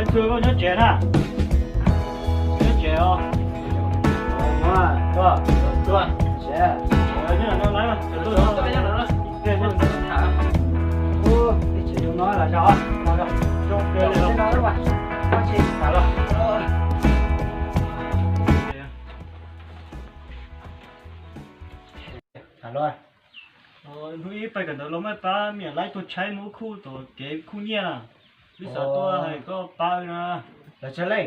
Tus koj nyob tsev na. Nyob tsev os. Nyob no lawm. Hnub ib pais kawm ntawv los maj pab niam laib tuag tshaib mus ub khuj tom kev khuj nyiaj na. Wb xav tuaj hais koj pab wb na. Lawv tsawg leej?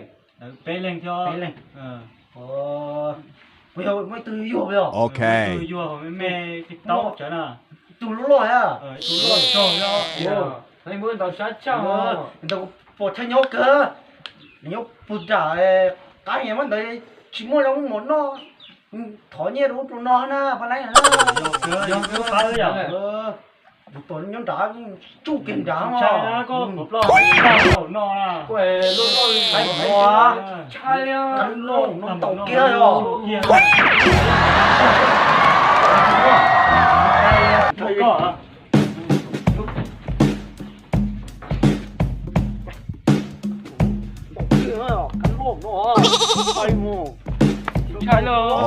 Peb leeg thiab. Peb leeg. Kuv yog muaj ib tug yuag, yuag me me tau cov na. Ib tug loj loj thiab. Ib tug loj tog thiab. Ntawd pom tshaj nyob kawg, nyob puag nram qab heev mas ntawd tsis muaj zoo mov noj, thov nyiaj rau ub rau no na pab laib na. Yog pab yom. Tus nyob nrad tsuj kiag nrad no. Tshaj no, no tau kiag os.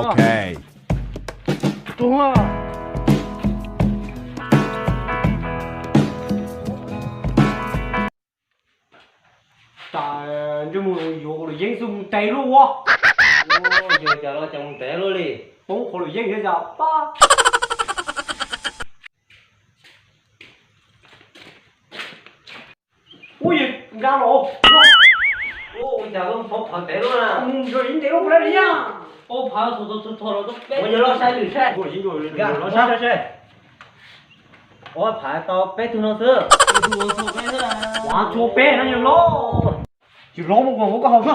Ok. Cas ntsej muag yuav qhov lwm yeeb xwb mus ntev luaj ua. Yog cas los cas mus ntev luaj li. Poob qhov lwm yeeb thiab cas pab. Ub, yog nkag los. Ua cas poob phav ntev luaj na. Mus ntev luaj ua li na. Poob phav txhua txhua los peb. Ua yog los saib lwm saib. Los saib saib. Ua phav tau peb tug no xwb. Ua txhua peb no yog los. Yog los mus kom koj haus xwb.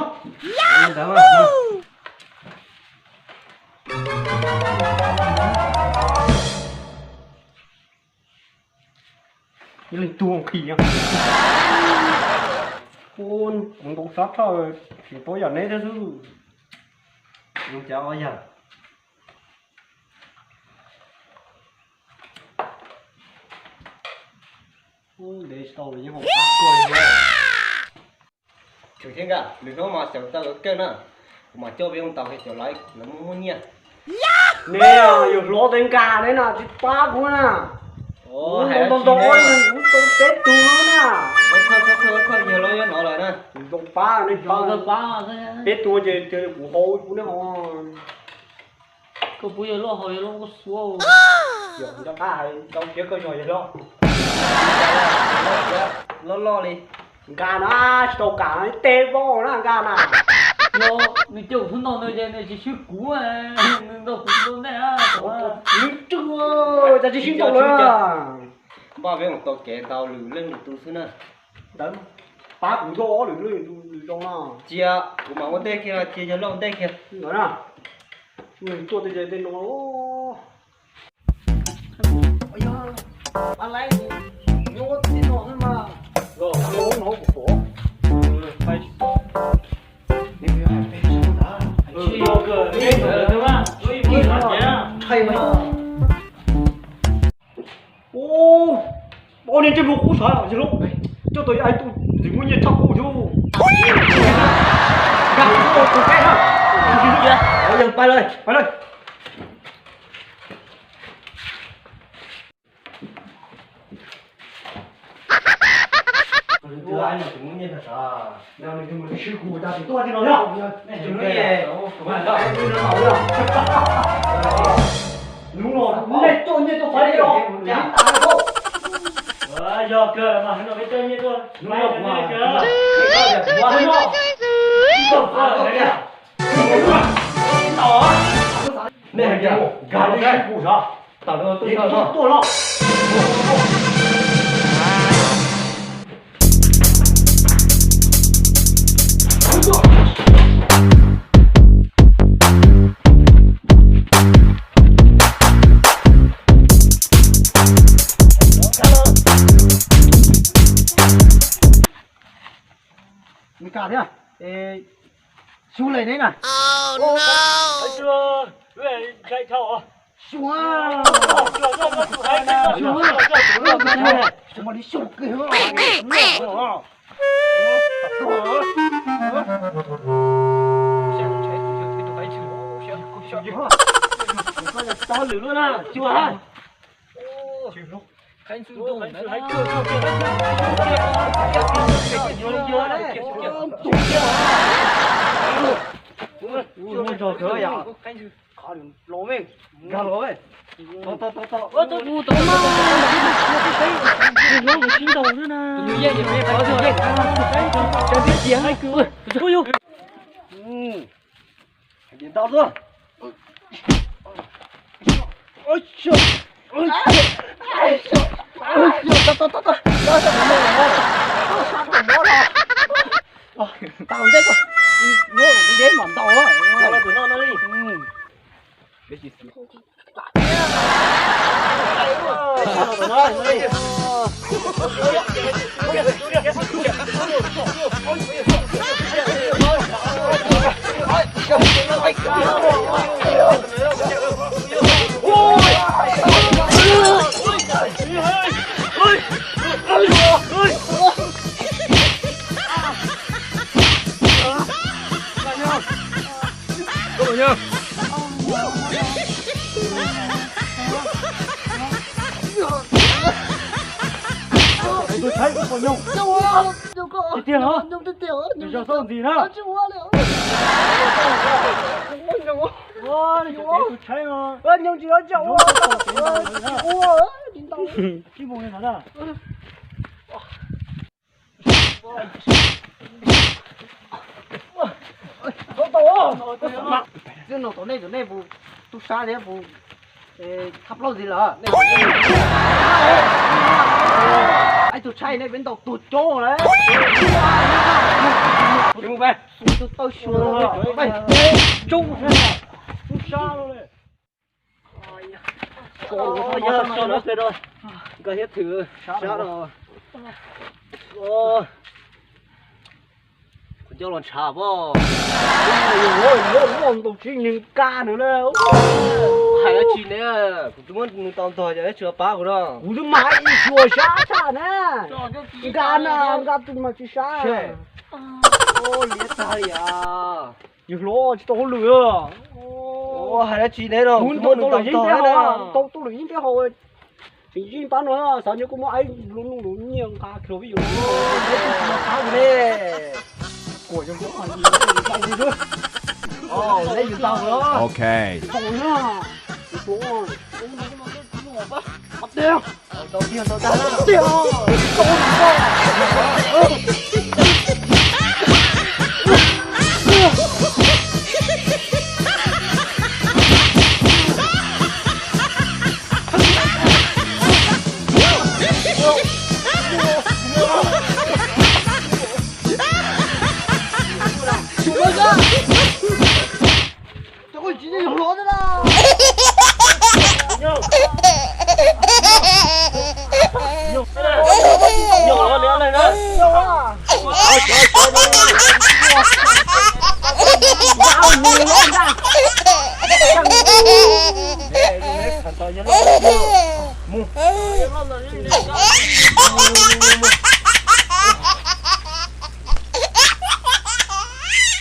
Ib leeg tug nqhis. Ua mus ntaus sab tshaj, tsis paub yam neb thiab xwb. Ua cas ua yam. Ntev tsis tau los yeej haus pab koj li. Tseem thiab nkaj, lwm hnub mas xyaum tau lawv kawg na, kuv mam coj peb mus ntaus cov laiv lawv muaj muaj nyiaj. Neb yog hlob tej nkaj neb na tsis pab kuv na. Ntau ntau kuv tau peb tug no na. Yog hlob yuav no lawm na. Ntau pab neb pab. Peb tug ces kuv haus kuv neb haus. Koj puas yog loj haus yog loj koj suav. Yog nco qab hais ntau tiab koj yog yog loj. Loj loj li. Nkaj na tsis tau kam teb vauj na nkaj na. Yog nws coj kuv thub ntau ntawd ces nws tsis swb kuv, nws ntau kuv ntau ntej. Nws tsw, cas tsis swb ntau lawm. Npaj peb mus tau kev ntau lwm leej lwm tus xwb na. Ntawd pab kuv nrog ob lwm leej lwm tus zoo na. Cia kuv mam ua ntej kiag, cia yog loj ntej kiag. Ntawd na, tuaj tej tej no. Ua, ob niag ntsej muag qub sav yawg hlob, coj tau ib tug ntxim muaj nyiaj tshaj qub thiab. Nkag kuv tus peb na. Pais lawm, pais lawm. Hnub no nej tuaj nyiaj tuaj pab li os. Yog kawg mas hnub no peb tuaj nyiaj tuaj pab li os. Nej hais tias nkag li sib pus sav, tam no tuaj tuaj los. Nws kam thiab, xyuas lawm ne na. Xyuas, xyuas, xyuas, xyuas, xyuas, xyuas, xyuas, xyuas, xyuas, xyuas, Tau lwm luaj na, tsuas. Nkag los, tau tau tau. Ua tau mus tau mas, ua tau sib ntaus xwb na. Ua yus, ua yus. Ntau tuaj. Tau ntej, deb mam ntaus. Tus tshaib, koj pom nyooj tiag tiag los? Nws zog txoj ntxim na. Tus tshaib, sib mus li ntawd na. Twb no tau nej, nej puas tub sab thiab puas thab plaub ntxiv lawm? Ib tug tshaib nej peb ntaus tuag coob lawm. Tus taw xyuas, tub sab. Nkag thiab thwm sab no. Kuv coj los ntshav pob. Yog loj ntaus tsis nws nkag nws na. Hais dab tsi ne, kuv twb muab nws tau ntog ces tsis pab kuv no. Kuv twb mas ib suas sab tshaj na. Nkag na, nkag tus mas tsis sab. Liab tag li as. Yus hlob tsis tau hauj lwm. Hais dab tsi ne no, kuv muab nws tau ntog na. Tau tuaj lwm yeeb peb haus. Tseem yeej pab no, xav nyob kuj muab aib lub nuj lub nyiaj nqa kiag vij yus. Kuam yog yus tau lawm. Ok. Tau na. Tau tiag, tau tiag.